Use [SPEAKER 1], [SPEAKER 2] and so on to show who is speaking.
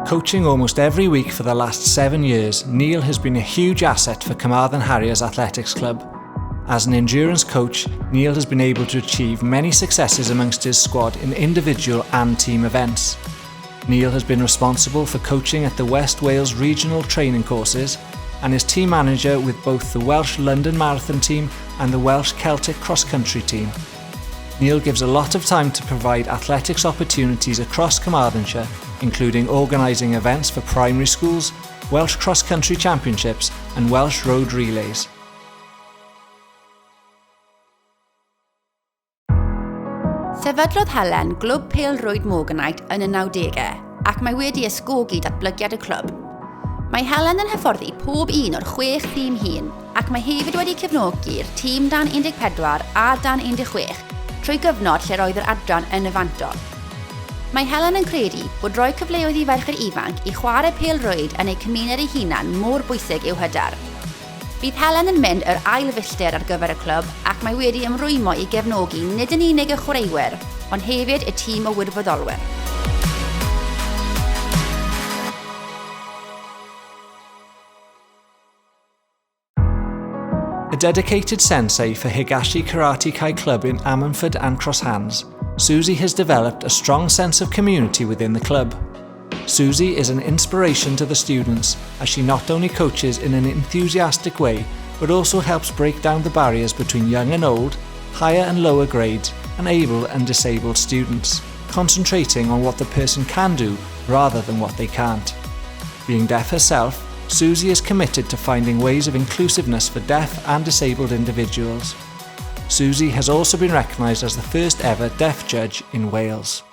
[SPEAKER 1] Coaching almost every week for the last 7 years, Neil has been a huge asset for Carmarthen Harriers Athletics Club. As an endurance coach, Neil has been able to achieve many successes amongst his squad in individual and team events. Neil has been responsible for coaching at the West Wales Regional Training Courses and is team manager with both the Welsh London Marathon team and the Welsh Celtic Cross Country team. Neil gives a lot of time to provide athletics opportunities across Carmarthenshire, including organising events for primary schools, Welsh Cross Country Championships and Welsh Road Relays.
[SPEAKER 2] Sefydlodd Helen glwb pêl-rwyd Morganite yn y 90au ac mae wedi ysgogi datblygiad y clwb. Mae Helen yn hyfforddi pob un o'r chwech thîm hŷn ac mae hefyd wedi cefnogi'r tîm dan 14 a dan 16 trwy gyfnod lle'r oedd yr adran yn y fantol. Mae Helen yn credu bod rhoi cyfleoedd i ferched ifanc i chwarae pêl-rwyd yn eu cymuned eu hunan mor bwysig i'w hyder. Bydd Helen yn mynd yr ail filltir ar gyfer y clwb ac mae wedi ymrwymo i gefnogi nid yn unig y chwaraewyr, ond hefyd y tîm o wirfoddolwyr.
[SPEAKER 1] A dedicated sensei for Higashi Karate Kai Club in Ammanford and Cross Hands, Susie has developed a strong sense of community within the club. Susie is an inspiration to the students as she not only coaches in an enthusiastic way, but also helps break down the barriers between young and old, higher and lower grades, and able and disabled students, concentrating on what the person can do rather than what they can't. Being deaf herself, Susie is committed to finding ways of inclusiveness for deaf and disabled individuals. Susie has also been recognised as the first ever deaf judge in Wales.